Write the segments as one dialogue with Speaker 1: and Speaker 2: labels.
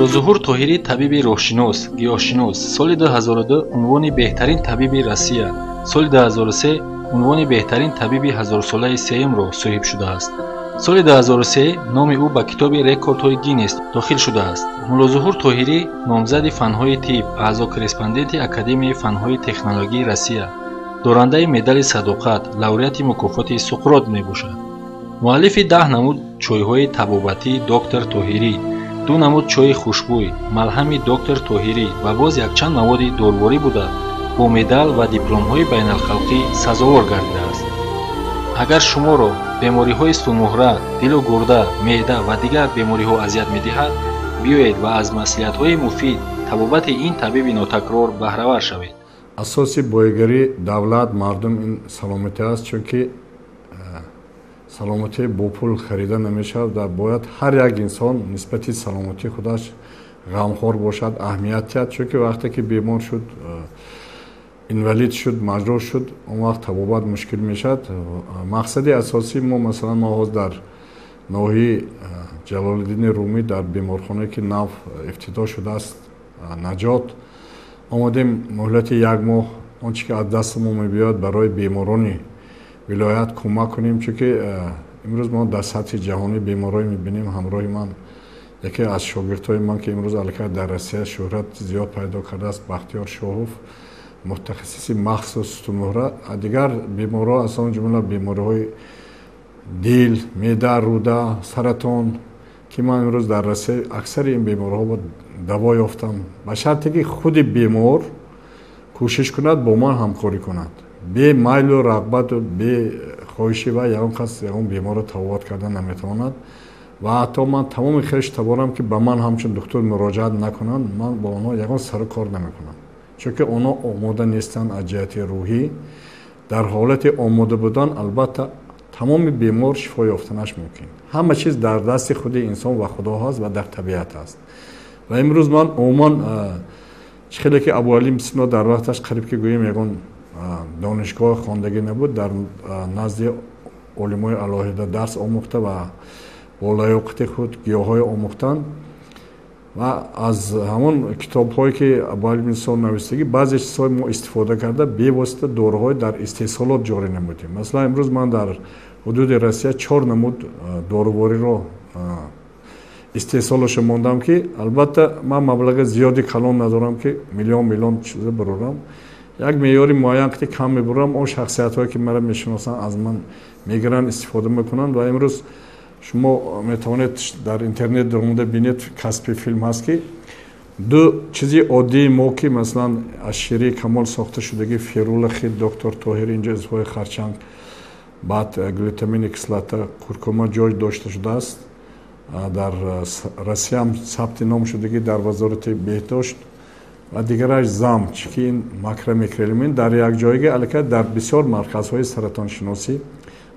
Speaker 1: Муллозуҳур Тоҳирӣ табиби роҳшинос, гиёҳшинос, соли 2002 унвони беҳтарин табиби Россия, соли 2003 унвони беҳтарин табиби ҳазорсолаи сеюмро соҳиб шудааст. Соли 2003 номи ӯ ба китоби рекордҳои Гиннес дохил шудааст. Муллозуҳур Тоҳирӣ номзади фанҳои тиб, аъзо-корреспонденти Академияи фанҳои технологии Россия, дорандаи медали садоқат, лауреати мукофоти Суқрот мебошад. Муаллифи 10 намуд чойҳои табобатии доктор Тоҳирӣ, 2 намуд чойи хушбӯй, малҳами доктор Тоҳирӣ ва боз якчанд маводи доруворӣ буда, бо медал ва дипломҳои байналхалқӣ сазовор гардидааст. Агар шуморо бемориҳои сутунмуҳра, дилу гурда, меъда ва дигар бемориҳо азият медиҳад, биёед ва аз маслиҳатҳои муфид табобати ин табиби нотакрор баҳравар шавед.
Speaker 2: Асоси боигарии давлат, мардум ин саломатӣ аст, чунки саломатӣ бо пул харида намешавад ва бояд ҳар як инсон нисбати саломатии худаш ғамхор бошад, аҳамият диҳад, чунки вақте ки бемор шуд, инвалид шуд, маҷрӯҳ шуд, он вақт табобат мушкил мешавад. Мақсади асосии мо, масалан, мо ҳозир дар ноҳияи Ҷалолиддини Румӣ дар беморхонае ки нав ифтитоҳ шудааст, Наҷот, омадем муҳлати як моҳ он чи ки аз дасти мо мебиёяд барои беморони вилоят кӯмак кунем, чунки имрӯз мо дар сатҳи ҷаҳонӣ беморҳое мебинем. Ҳамроҳи ман яке аз шогирдҳои ман, ки имрӯз аллакай дар Россия шӯҳрат зиёд пайдо кардааст, Бахтиёр Шоҳов, мутахассиси махсус сутунмуҳра, дигар беморҳо аз он ҷумла бемориҳои дил, меъда, рӯда, саратон, ки ман имрӯз дар Россия аксари ин беморҳо даво ёфтам, ба шарте ки худи бемор кӯшиш кунад бо ман ҳамкорӣ кунад. Бе майлу рағбату бе хоҳиши вай ягон кас ягон беморро табобат карда наметавонад. Ва ҳатто ман тамоми хеш таборам, ки ба ман ҳамчун духтур муроҷиат накунанд, ман бо онҳо ягон сару кор намекунам, чунки онҳо омода нестанд аз ҷиҳати рӯҳӣ. Дар ҳолати омода будан албатта тамоми бемор шифо ёфтанаш мумкин. Ҳама чиз дар дасти худи инсон ва Худо ҳаст ва дар табиат аст. Ва имрӯз ман умуман чӣ хеле ки Абуалӣ Сино дар вақташ қариб ки гӯем ягон донишгоҳ хондагӣ набуд, дар назди олимои алоҳида дарс омӯхта ва бо лаёқати худ гиёҳҳое омӯхтанд ва аз ҳамон китобҳое ки Абуалӣ Сино навиштагӣ баъзе чизҳои мо истифода карда бевосита доруҳои дар истеҳсолот ҷорӣ намудем. Масалан, имрӯз ман дар ҳудуди Россия 4 намуд дорувориро истеҳсолашо мондам, ки албатта ман маблағи зиёди калон надорам, ки миллион миллион чиза бурорам. Як меъёри муайян ки кам мебурам, он шахсиятҳое ки маро мешиносанд аз ман мегиранд, истифода мекунанд. Ва имрӯз шумо метавонед дар интернет даромада бинед, касби филм ҳаст, ки ду чизи оддии мо, ки масалан аз ширии камол сохта шудагӣ ферула хит доктор Тоҳир, инҷо изҳои харчанг, баъд глютамини кислота, куркума ҷой дошта шудааст. Дар Россияам сабти ном шудагӣ дар вазорати беҳдошт, ва дигараш зам, чунки ин макромикроэлемент дар як ҷойга аллакай дар бисёр марказҳои саратоншиносӣ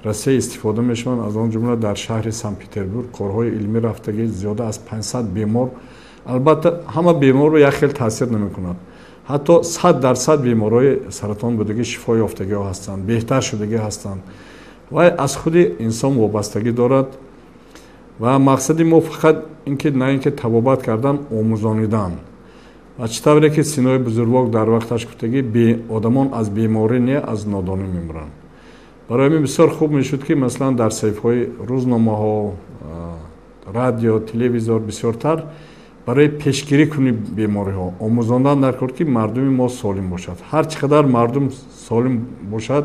Speaker 2: Россия истифода мешаванд, аз он ҷумла дар шаҳри Санкт-Петербург корҳои илмӣ рафтагӣ зиёда аз 500 бемор. Албатта ҳама беморро як хел таъсир намекунад, ҳатто 100% беморҳои саратон будагӣ шифо ёфтагиҳо ҳастанд, беҳтар шудагӣ ҳастанд. Вай аз худи инсон вобастагӣ дорад. Ва мақсади мо фақат ин ки на ин ки табобат кардан, омӯзонидан. Ва чӣ тавре ки Синои бузургвор дар вақташ гуфтагӣ, одамон аз беморӣ не, аз нодонӣ мемиранд. Барои ҳамин бисёр хуб мешуд, ки масалан дар саҳифаҳои рӯзномаҳо, радио, телевизор бисёртар барои пешгирӣ кунӣ бемориҳо омӯзондан дар кор, ки мардуми мо солим бошад. Ҳар чӣ қадар мардум солим бошад,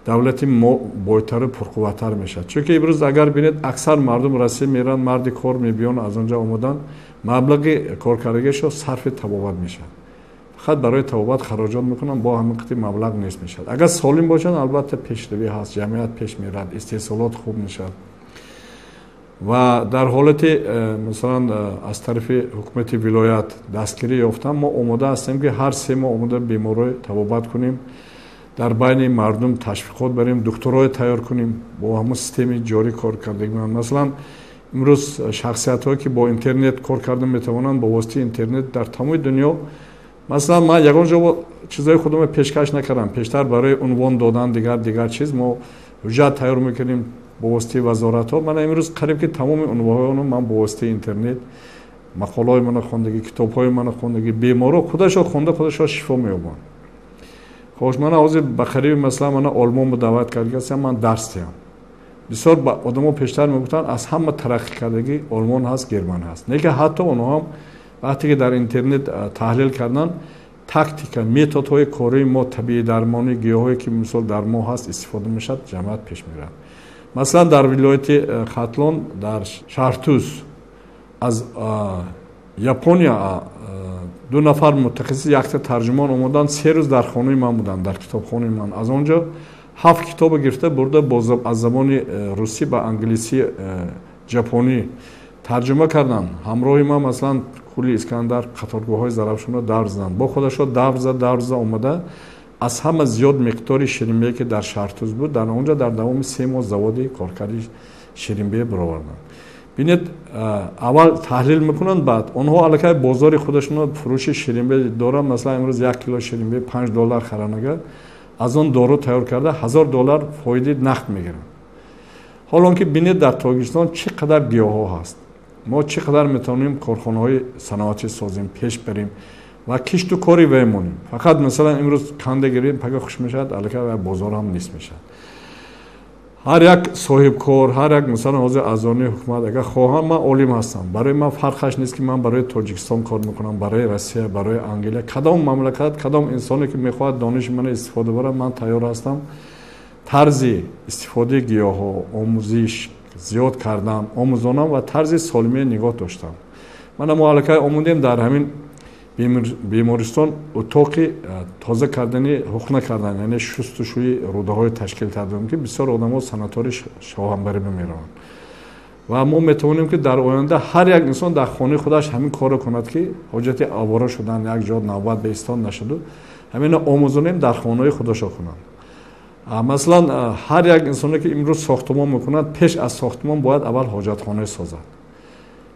Speaker 2: давлати мо бойтару пурқувваттар мешавад. Чунки имрӯз агар бинед, аксар мардум Россия мераванд, марди кор мебиён, аз он ҷо омодан маблағи коркардагиашо сарфи табобат мешавад. Фақат барои табобат хароҷот мекунанд, бо ҳамин қити маблағ нест мешавад. Агар солим бошанд, албатта пешравӣ ҳаст, ҷамъият пеш меравад, истеҳсолот хуб мешавад. Ва дар ҳолати масалан аз тарафи ҳукумати вилоят дастгирӣ ёфтан, мо омода ҳастем, ки ҳар 3 моҳ омода беморҳои табобат кунем, дар байни мардум ташвиқот барем, духтурҳое тайёр кунем бо ҳамон системи ҷорӣ кор кардагӣ. Масалан, имрӯз шахсиятҳое ки бо интернет кор карда метавонанд, бо воситаи интернет дар тамоми дунё, масалан, ман ягон ҷо чизҳои худро пешкаш накардам. Пештар барои унвон додан дигар чиз мо ҳуҷҷат тайёр мекардем бо воситаи вазоратҳо. Мана имрӯз қариб ки тамоми унвонҳоро ман бо воситаи интернет Мақолаҳои мана хондагӣ, китобҳои мана хондагӣ, беморҳо худашон хонда, худашон шифо меёбанд. Хош, мана ҳозир ба қариби, масалан, мана Олмонро даъват кардагиастам, ман дарс диҳам. Бисёр одамо пештар мегуфтанд, аз ҳама тараққӣ кардагӣ Олмон ҳаст, Герман ҳаст. Лекин ҳатто онҳо ҳам вақте ки дар интернет таҳлил карданд, тактика, методҳои кории мо, табиӣ дармонӣ, гиёҳое ки мисол дар мо ҳаст, истифода мешавад, ҷамъият пеш меравад. Масалан, дар вилояти Хатлон, дар Шаҳртуз, аз Япония ду нафар мутахассис, якта тарҷумон омаданд, 3 рӯз дар хонаи ман буданд, дар китобхонаи ман. Аз он ҷо 7 китобо гирифта бурда, аз забони русӣ ба англисӣ, ҷапонӣ тарҷума карданд. Ҳамроҳи ман, масалан, кӯли Искандар, қаторгоҳҳои Зарафшонро давр заданд. Бо худашо давр зад, давр зада омада, аз ҳама зиёд миқдори ширинбие ки дар Шаҳртуз буд, дар он ҷо дар давоми 3 моҳ заводи коркарди ширинбие бароварданд. Бинед, аввал таҳлил мекунанд, баъд онҳо аллакай бозори худашонро фурӯши ширинбие доранд. Масалан, имрӯз 1 кило ширинбие 5 доллар харанага, аз он дору тайёр карда, 1000 доллар фоидаи нақд мегиранд. Ҳоло он ки бинед, дар Тоҷикистон чӣ қадар гиёҳҳо ҳаст, мо чӣ қадар метавонем корхонаҳои саноатӣ созем, пеш барем ва кишту кори ваймонем. Фақат, масалан, имрӯз канда гирем, пага хуш мешавад, аллакай ва бозор ҳам нест мешавад. Ҳар як соҳибкор, ҳар як, масалан, ҳозир аъзони ҳукумат агар хоҳам, ман олим ҳастам, барои ман фарқаш нест ки ман барои Тоҷикистон кор мекунам, барои Россия, барои Англия, кадом мамлакат, кадом инсоне ки мехоҳад дониши мана истифода барад, ман тайёр ҳастам. Тарзи истифодаи гиёҳҳо омӯзиш зиёд кардан, омӯзонам ва тарзи солимия нигоҳ доштам. Мана мо аллакай омӯдем, дар ҳамин бемористон утоқи тоза кардани, ҳуқна кардан, яъне шустушӯи рӯдаҳои ташкил кардем, ки бисёр одамо санаторий Шоҳанбарӣ мераванд. Ва мо метавонем, ки дар оянда ҳар як инсон дар хонаи худаш ҳамин корро кунад, ки ҳоҷати овора шудан, як ҷо навбат ба истон нашуду, ҳамина омӯзонем, дар хонаи худашо кунанд. Масалан, ҳар як инсоне ки имрӯз сохтумон мекунад, пеш аз сохтумон бояд аввал ҳоҷатхона созад.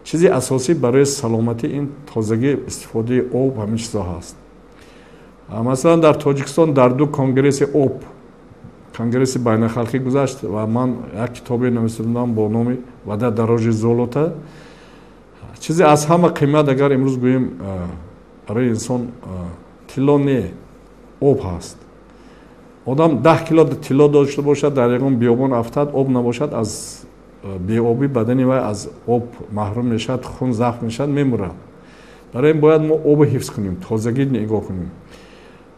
Speaker 2: Чизи асосӣ барои саломатӣ ин тозагӣ, истифодаи об, ҳамин чизҳо ҳаст. Масалан, дар Тоҷикистон дар ду конгресси об, конгресси байналхалқӣ гузашт ва ман як китобе нависта будам бо номи «Вода дороже золота». Чизе аз ҳама қимат, агар имрӯз гӯем, барои инсон тилло не, об ҳаст. Одам 10 кило тилло дошта бошад, дар ягон биёбон афтад, об набошад, аз беобӣ бадани вай аз об маҳрум мешавад, хун зафт мешавад, мемурад. Барои ин бояд мо обро ҳифз кунем, тозагӣ нигоҳ кунем.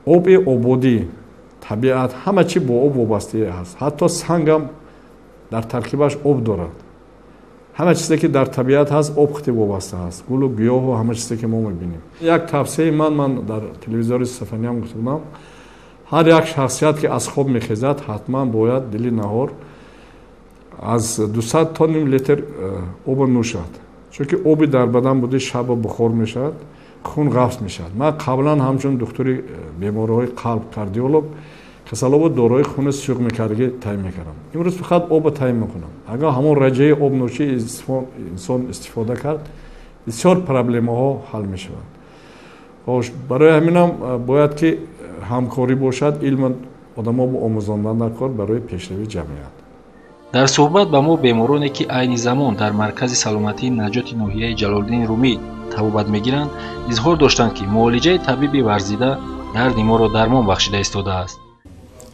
Speaker 2: Оби ободӣ, табиат, ҳама чи бо об вобастагӣ ҳаст. Ҳатто сангам дар таркибаш об дорад. Ҳама чизе ки дар табиат ҳаст, об хати вобаста ҳаст, гулу гиёҳу ҳама чизе ки мо мебинем. Як тавсияи ман дар телевизори сафаниам гуфта будам: ҳар як шахсият ки аз хоб мехезад, ҳатман бояд дили наҳор аз 200 то ним литр оба нӯшад, чунки оби дар бадан буди, шаба бухор мешавад, хун ғафз мешавад. Ман қаблан ҳамчун духтури бемориҳои қалб, кардиолог, касалобу дорои хуни сӯқ мекардагӣ таъин мекардам. Имрӯз фақат оба таъин мекунам. Агар ҳамон раҷаи обнӯшӣ инсон истифода кард, бисёр проблемаҳо ҳал мешаванд. Хош, барои ҳаминам бояд ки ҳамкорӣ бошад, илм одамо омӯзондан дар кор барои пешравии ҷамъият.
Speaker 1: Дар суҳбат ба мо бемороне, ки айни замон дар маркази саломатии наҷоти ноҳияи Ҷалолиддини Румӣ табобат мегиранд, изҳор доштанд, ки муолиҷаи табиби варзида дарди моро дармон бахшида истодааст.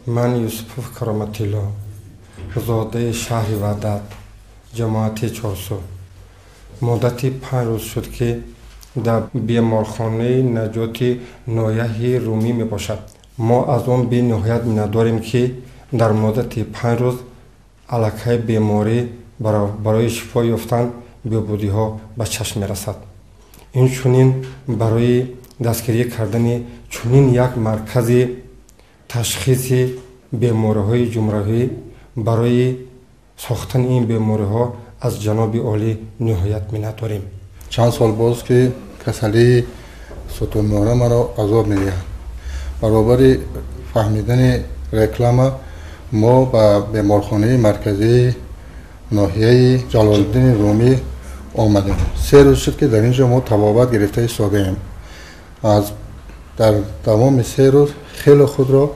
Speaker 3: Ман Юсупов Кароматилло, зодаи шаҳри Ваҳдат, ҷамоати Чорсу. Муддати 5 рӯз шуд, ки дар беморхонаи наҷоти ноҳияи Румӣ мебошад. Мо аз он бениҳоят миннатдорем, ки дар муддати 5 рӯз аллакай беморӣ барои шифо ёфтан беҳбудиҳо ба чашм мерасад. Инчунин барои дастгирӣ кардани чунин як маркази ташхиси бемориҳои ҷумҳуравӣ, барои сохтани ин бемориҳо аз ҷаноби олӣ ниҳоят миннатдорем.
Speaker 4: Чанд сол боз ки касалии сутунмӯҳра маро азоб медиҳад. Баробари фаҳмидани реклама мо ба беморхонаи марказии ноҳияи Ҷалолиддини Румӣ омадем. 3 рӯз шуд, ки дар ин ҷо мо табобат гирифта истодаем. Аз дар давоми 3 рӯз хеле худро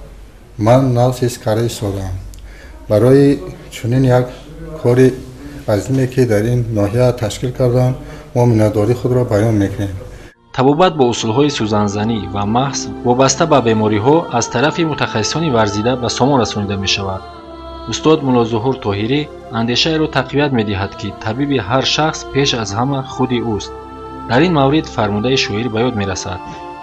Speaker 4: ман нағз ҳис карда истодаам. Барои чунин як кори азиме, ки дар ин ноҳия ташкил кардам, Мо миннатдории худро баён мекунем.
Speaker 1: Табобат бо усулҳои сӯзанзанӣ ва маҳз вобаста ба бемориҳо аз тарафи мутахассисони варзида ба сомон расонида мешавад. Устод Муллозуҳур Тоҳирӣ андешаеро тақвият медиҳад, ки табиби ҳар шахс пеш аз ҳама худи ӯст. Дар ин маврид фармудаи шоир ба ёд мерасад: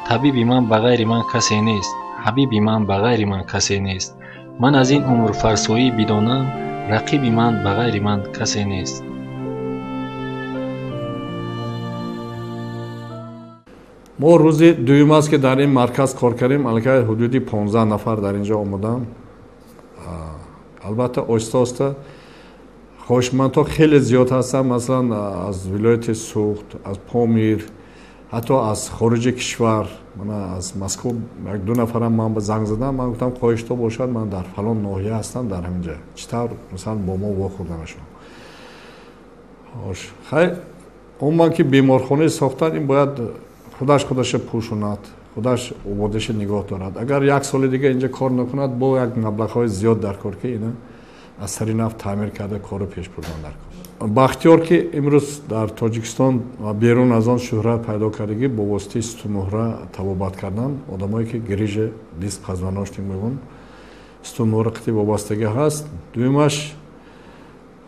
Speaker 1: табиби ман ба ғайри ман касе нест, ҳабиби ман ба ғайри ман касе нест, ман аз ин умрфарсоӣ бидонам, рақиби ман ба ғайри ман касе нест.
Speaker 2: Мо рӯзи дуюм аст, ки дар ин марказ кор кардем. Аллакай ҳудуди 15 нафар дар ин ҷо омаданд. Албатта, оҳиста оҳиста хоҳишмандҳо хеле зиёд ҳастанд. Масалан, аз вилояти Суғд, аз Помир, ҳатто аз хориҷи кишвар, мана аз Москва як ду нафарам ман ба занг задам. Ман гуфтам, хоҳишто бошад, ман дар фалон ноҳия ҳастам, дар ҳамин ҷа чӣ тавр, масалан, бо мо вохӯрданашон. Хай, умуман ки беморхонаи сохтан, ин бояд худаш худаша пӯшонад, худаш ободиша нигоҳ дорад. Агар як соли дига инҷа кор накунад, бо як маблағҳои зиёд дар кор, ки ина аз сари нав таъмир карда корро пеш бурдан дар кор. Бахтиёр, ки имрӯз дар Тоҷикистон ва берун аз он шӯҳрат пайдо кардагӣ бо воситаи сутунмуҳра табобат кардан, одамое ки грижа диск позвоночник мегӯн, сутунмуҳра қити вобастагӣ ҳаст. Дуюмаш,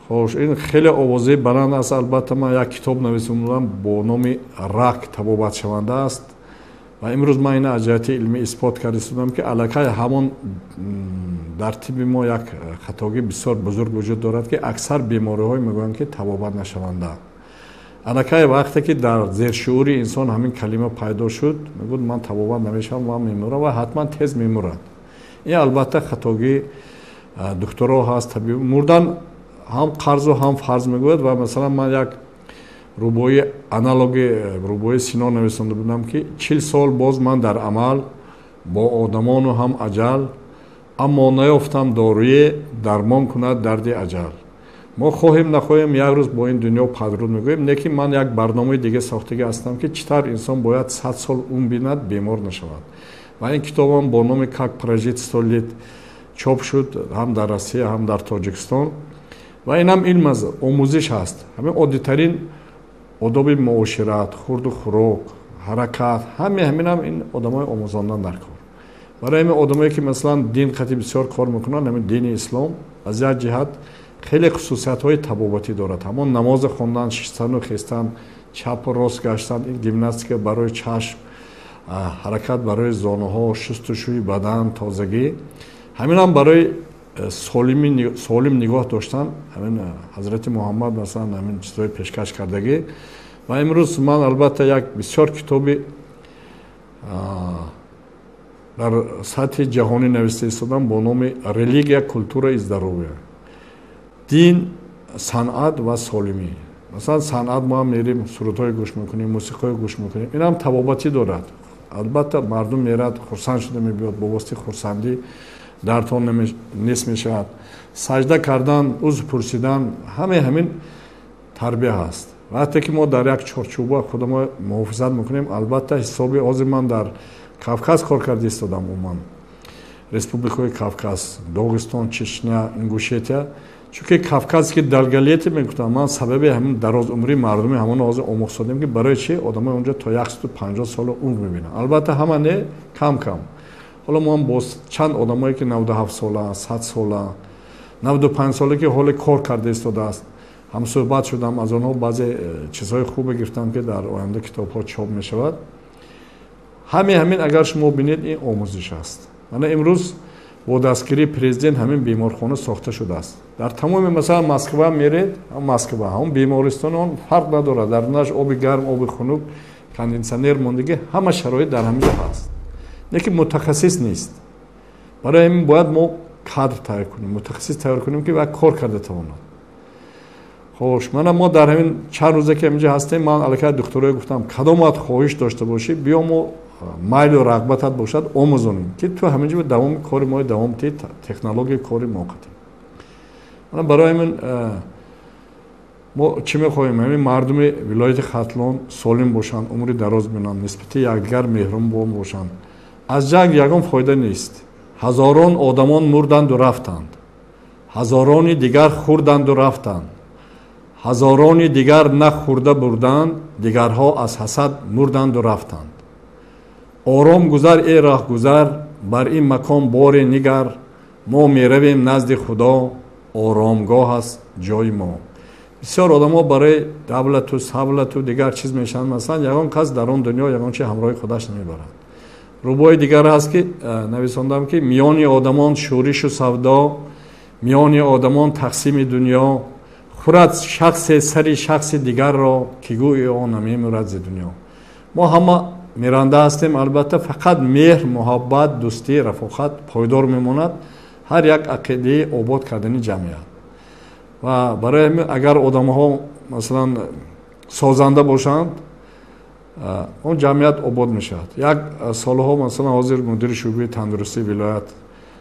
Speaker 2: хош, ин хеле овозаи баланд аст. Албатта, ман як китоб нависондам бо номи «Рак табобатшаванда аст», ва имрӯз ман ина аз ҷиҳати илмӣ исбот карда истодам, ки аллакай ҳамон дар тибби мо як хатогӣ бисёр бузург вуҷуд дорад, ки аксар бемориҳое мегӯянд, ки табобат нашаванда. Аллакай вақте ки дар зершуури инсон ҳамин калима пайдо шуд, мегӯяд, ман табобат намешавам, ман мемурам, ва ҳатман тез мемурад. Ин албатта хатогии духтуро ҳаст, табиб. Мурдан ҳам қарзу ҳам фарз мегӯяд. Ва масалан, ман як рубои, аналоги рубои Сино нависонда будам, ки 40 сол боз ман дар амал бо одамону ҳам аҷал, аммо наёфтам доруе дармон кунад дарди аҷал. Мо хоҳем нахоҳем, як рӯз бо ин дунё падруд мегӯем. Не ки ман як барномаи дига сохтагӣ ҳастам, ки чӣ тавр инсон бояд 100 сол умр бинад, бемор нашавад. Ва ин китобам бо номи «Как прожить 100 лет» чоп шуд ҳам дар Россия, ҳам дар Тоҷикистон. Ва инам илм аст, омӯзиш ҳаст. Ҳамин оддитарин одоби муошират, хурду хӯрок, ҳаракат, ҳаме ҳаминам ин одамои омӯзондан дар кор. Барои ҳамин одамое ки, масалан, дин қати бисёр кор мекунанд, ҳамин дини ислом аз як ҷиҳат хеле хусусиятҳои табобатӣ дорад. Ҳамон намоза хондан, шиштану хестан, чапу рост гаштан, ин гимнастика барои чашм, ҳаракат барои зонуҳо, шустушӯи бадан, тозагӣ, ҳаминам барои солим нигоҳ доштан. Ҳамин Ҳазрати Муҳаммад, масалан, ҳамин чизҳои пешкаш кардагӣ. Ва имрӯз ман албатта як бисёр китоби дар сатҳи ҷаҳонӣ нависта истодам бо номи «Религия, культура и здоровье», дин, санъат ва солимӣ. Масалан, санъат, мо ҳам мерим, сурудҳое гӯш мекунем, мусиқиҳое гӯш мекунем, инам табобатӣ дорад. Албатта, мардум мерад, хурсанд шуда мебиёд, бо воситаи хурсандӣ дардҳо нест мешавад. Саҷда кардан, узр пурсидан, ҳамаи ҳамин тарбия ҳаст. Вақте ки мо дар як чорчӯба худамо муҳофизат мекунем, албатта, ҳисоби ҳозир ман дар Кавказ кор карда истодам, умуман республикаҳои Кавказ, Доғистон, Чечня, Ингушетия, чунки кавказский долголетие мегуфтам. Ман сабаби ҳамин дарозумрии мардуми ҳамон ҳозир омӯхтодем, ки барои чи одамои онҷо то 150 сола умр мебинанд. Албатта, ҳама не, кам кам. Ҳоло мо ҳам боз чанд одамое ки 97 сола, 100 сола, 95 сола, ки ҳоле кор карда истодааст, ҳамсӯҳбат шудам, аз онҳо баъзе чизҳои хубе гирифтам, ки дар оянда китобҳо чоп мешавад. Ҳамин ҳамин агар шумо бинед, ин омӯзиш аст. Мана имрӯз бо дастгирии президент ҳамин беморхона сохта шудааст. Дар тамоми, масалан, Москва меред, Москва ҳамон бемористони он фарқ надорад, дар наш оби гарм, оби хунук, кондитсионер мондагӣ, ҳама шароит дар ҳамин ҷо ҳаст, лекин мутахассис нест. Барои ҳамин бояд мо кадр тайёр кунем, мутахассис тайёр кунем, ки вай кор карда тавонад. Хош, мана мо дар ҳамин чанд рӯзе ки ҳаминҷо ҳастем, ман аллакай духтуроя гуфтам, кадомат хоҳиш дошта бошӣ, биё, мо майлу рағбатат бошад, омӯзонем, ки ту ҳаминҷо давоми кори мо давом ти, технологияи кори мо қатем. Мана барои ҳамин мо чӣ мехоҳем? Ҳамин мардуми вилояти Хатлон солим бошанд, умри дароз бинанд, нисбати якдигар меҳрубон бошанд. Аз ҷанг ягон фоида нест. Ҳазорон одамон мурданду рафтанд, ҳазорони дигар хӯрданду рафтанд, Ҳазорони дигар нахӯрда бурданд, дигарҳо аз ҳасад мурданду рафтанд. Ором гузар, эй роҳгузар, бар ин макон боре нигар, мо меравем назди Худо, оромгоҳ аст ҷои мо. Бисёр одамо барои давлату савлату дигар чиз мешаванд, масалан, ягон кас дар он дунё ягон чи ҳамроҳи худаш намебарад. Рубои дигар ҳаст, ки нависондам, ки миёни одамон шӯришу савдо, миёни одамон тақсими дунё, хӯрад шахсе сари шахси дигарро, ки гӯи он намемурад зи дунё. Мо ҳама миранда ҳастем, албатта, фақат меҳр, муҳаббат, дӯстӣ, рафоқат пойдор мемонад, ҳар як ақидаи обод кардани ҷамъият. Ва барои ҳамин агар одамҳо, масалан, созанда бошанд, он ҷамъият обод мешавад. Як солҳо, масалан, ҳозир мудири шӯъбаи тандурустии вилоят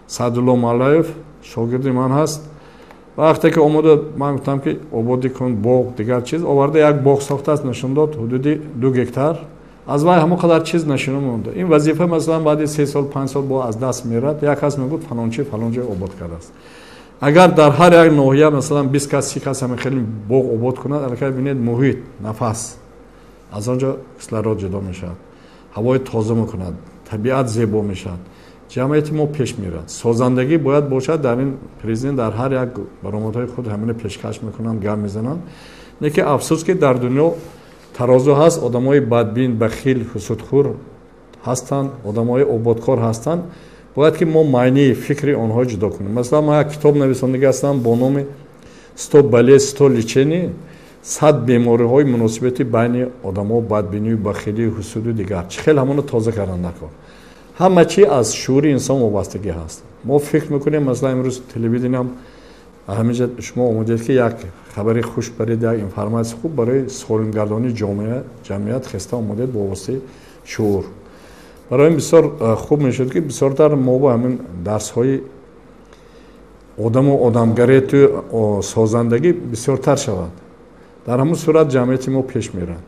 Speaker 2: Саъдулло Маллаев шогирди ман ҳаст. Вақте ки омода, ман гуфтам, ки ободӣ кун, боғ, дигар чиз оварда, як боғ сохтааст, нишон дод, ҳудуди 2 гектар. Аз вай ҳамон қадар чиз нашино монда. Ин вазифа, масалан, баъди 3 сол, 5 сол бо аз даст мерад. Як кас мегӯд, фалончи фалон ҷой обод кардааст. Агар дар ҳар як ноҳия, масалан, 20 кас, 30 кас ҳамин хеле боғ обод кунад, аллакай бинед, муҳит, нафас, аз он ҷо кислород ҷудо мешавад, ҳавои тоза мекунад, табиат зебо мешавад, ҷамъияти мо пеш мерад. Созандагӣ бояд бошад. Дар ин президент дар ҳар як баромадҳои худ ҳамина пешкаш мекунанд, гап мезананд. Не ки афсӯс, ки дар дунё тарозу ҳаст, одамои бадбин, бахил, ҳусудхӯр ҳастанд, одамои ободкор ҳастанд. Бояд ки мо маънии фикри онҳо ҷудо кунем. Масалан, ман як китоб нависондагӣ ҳастам бо номи «Сто болезней, сто лечений», 100 бемориҳои муносибати байни одамо, бадбинию бахилию ҳусуду дигар. Чӣ хел ҳамоно тоза кардан дар кор? Ҳама чи аз шуури инсон вобастагӣ ҳаст. Мо фикр мекунем, масалан, имрӯз телевидениям ҳаминҷа шумо омодед, ки як хабари хуш баред, як информатсия хуб барои солимгардонии ҷомеа, ҷамъият хеста омодед бо воситаи шуур. Барои ин бисёр хуб мешуд, ки бисёртар мо бо ҳамин дарсҳои одаму одамгарету созандагӣ бисёртар шавад. Дар ҳамон сурат ҷамъияти мо пеш мерад.